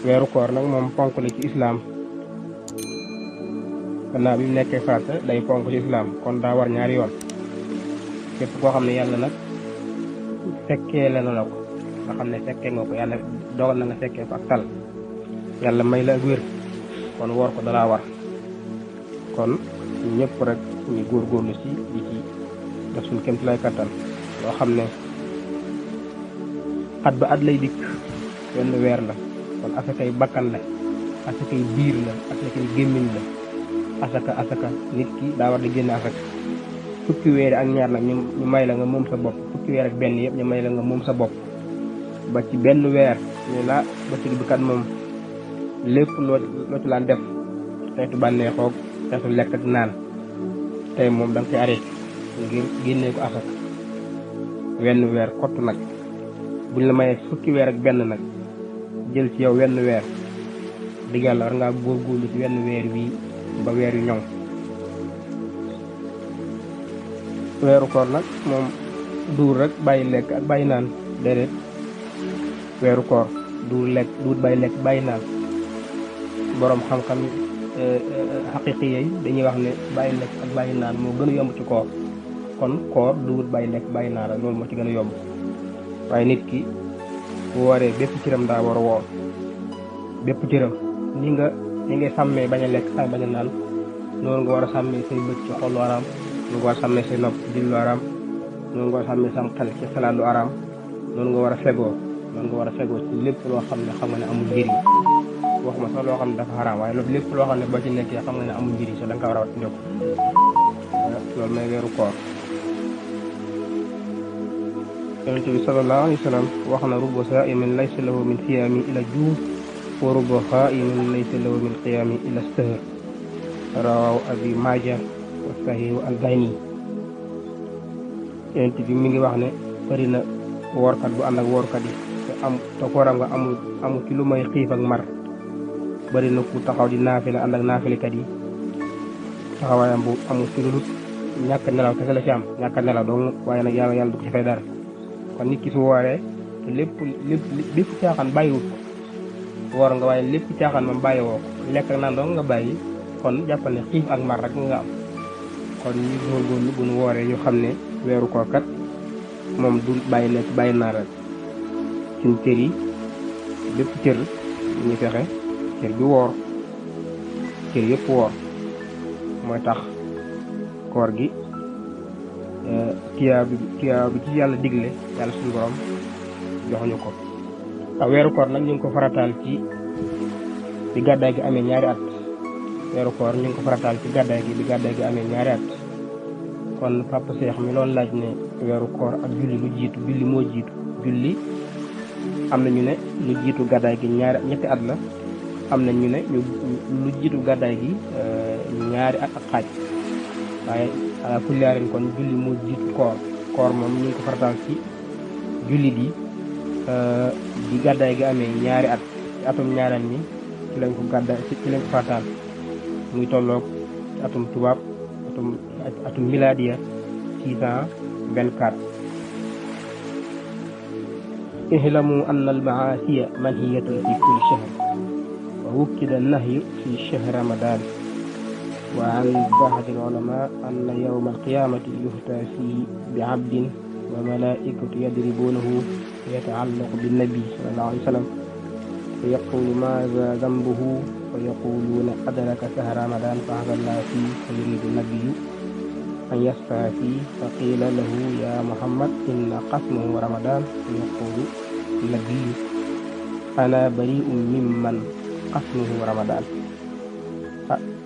weeru koor nag moom ponk la ci islaam gannaaw bi mu nekkee farata day ponk ci islaam kon daa war ñaari yoon képp koo xam ne yàlla nag fekkee la na ko nga xam ne fekkee nga ko yàlla dogal na nga fekkee ko ak tal yàlla may la ak wér kon woor ko dalaa war kon ñëpp rek ñu góorgóorlu ci di ci def suñu kémt lay kattan loo xam ne at ba at lay dikk wenn weer la kon asakay bakkan la asakay biir la asakay gémmiñ la asaka nit ki daa war di génne asaka fukki weer ak ñaar nag ñu may la nga moom sa bopp fukki weer ak benn yëpp ñu may la nga moom sa bopp ba ci benn weer ñu la bëccëg bi kat moom lépp loo ci laan def xeetu bànneexoog xeetu lekk ak naan tey moom da nga koy arrêté ngir génnee ko asaka wenn weer kott nag buñ la mayee fukki weer ak benn nag jël ci yow wenn weer digg yàlla war ngaa góorgóorlu ci wenn weer wii ba weer yu ñoŋ weeru koor nag moom duur rek bàyyi lekk ak bàyyi naan déedéet weeru koor duur bàyyi lekk bàyyi naan boroom xam-xam xaqiqi yi dañuy wax ne bàyyi lekk ak bàyyi naan moo gën a yomb ci koor kon koor duur bàyyi lekk bàyyi naan rek loolu moo ci gën a yomb waaye nit ki bu waree bépp cëram daa war a woor bépp cëram ni ngay sàmmee bañ a lekk sàmmee bañ a naan noonu nga war a sàmmee say bët ci xol lu araam noonu nga war a sàmmee say nopp ci dil lu araam noonu nga war a sàmmee sam xel ci xalaat lu araam noonu nga war a fegoo ci lépp loo xam ne xam nga ne amul njëriñ waxuma sax loo xam ne dafa xaraam waaye loolu lépp loo xam ne boo ci nekkee xam nga ne amul njëriñ sax da nga ko war a wat ñëw loolu mooy weeru koor yonent bi sallallahu alayhi wa sallam wax na rubba saa'imin laysa lahu min siyaami ila juu wa rubba qaa'imin laysa lahu min qiyaami ila sahar rawaahu abi maaja wa sahihu al-bayni yonent bi mi ngi wax ne bëri na woorkat bu ànd ak woorkat yi te kooram nga amul ci lu may xiif ak mar bëri na ku taxaw di naafila ànd ak naafilikat yi taxawaayam bu amul ci lu ñàkk nelaw kese la ci am ñàkk nelaw dong waaye nag yàlla du ko ci fay dara kon nit ki su wooree te lépp caaxaan bàyyiwut ko woor nga waaye lépp caaxaan moom bàyyi woo ko lekk ak naan dong nga bàyyi kon jàppal ne xiif ak mar rek nga am kon ñu góorgóorlu bu nu wooree ñu xam ne weeru koor kat moom du bàyyi lekk bàyyi naan rek suñ cër yi bépp cër ñu fexe cër bi woor cër yëpp woor mooy tax koor gi tiyaa bi ci yàlla digle yàlla suñu borom joxuñu ko waaw weeru koor nag ñu ngi ko farataal ci bi gàddaay gi amee ñaari at weeru koor ñu ngi ko farataal ci gàddaay gi bi gàddaay gi amee ñaari at kon Papa Cheikh mi loolu laaj ne weeru koor ak julli lu jiitu julli moo jiitu julli am na ñu ne lu jiitu gàddaay gi ñetti at la am na ñu ne lu jiitu gàddaay gi ñaari at ak xaaj waaye ala kulli haalin kon julli moo jiitu koor moom ñu ngi ko farataal ci julli gi bi gàddaay gi amee ñaari at ci atum ñaareel mi ci lañ ko farataal muy tolloog ci atum tubaab atum miladiya 624 ihlamu anna al-ma'asiya manhiyatun fi kulli shahr wa wukkida an-nahyu fi shahr ramadan wa an ba'd al-ulama anna yawm al-qiyamati yuhta fi bi'abdin wa malaa'ikatu yadribunahu yata'allaqu bin-nabi sallallahu alayhi wa sallam fa yaqulu maza dhanbuhu fa yaquluna adraka shahr ramadan fa hadalla fi fa yuridu an-nabiyyu an yasfa fi fa qila lahu ya Muhammad inna qasmuhu ramadan fa yaqulu nabiyyu ana bari'un mimman qasmuhu ramadan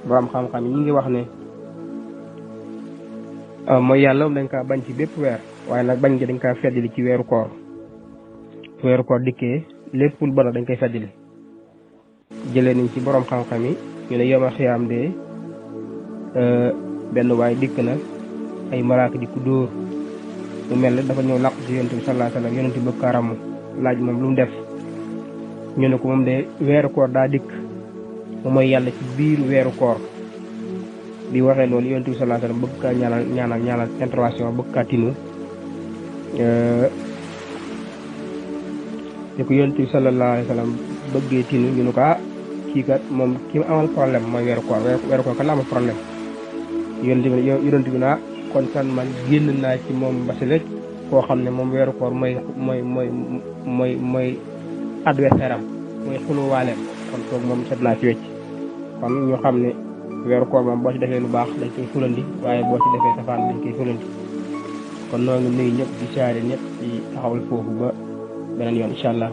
borom xam-xam yi ñu ngi wax ne mooy yàlla dañ kaa bañ ci bépp weer waaye nag bañ gi dañ kaa feddali ci weeru koor dikkee lépp lu bon dañ koy feddali jëlee nañ ci borom xam-xam yi ñu ne yoma xiyaam de benn waay dikk na ay malaaka di ku dóor mu mel ne dafa ñëw làqu ci yonent bi sallallahu alayhi wa sallam yonent bi bëgg kaa ramu laaj moom lu mu def ñu ne ko moom de weeru koor daa dikk mu mooy yàlla ci biir weeru koor bi waxee loolu yonent bi sallallahu alayhi wa sallam bëgg kaa ñaanal intervention bëgg kaa tinu di ko yonent bi sallallahu alayhi wa sallam bëggee tinu ñu ne ko kii kat moom ki mu amal problème mooy weeru koor kan la amal problème yonent bi naa kon kan man génn naa ci moom mbasi rek koo xam ne moom weeru koor mooy adversaire am mooy xuluwaaleem kon kooku moom set naa ci wecc kon ñu xam ne weeru koor moom boo ci defee lu baax dañ koy fulandi waaye boo ci defee safaan dañ koy fulandi kon noonu nuyu ñëpp di siyaare ñëpp di taxawal foofu ba beneen yoon incha allah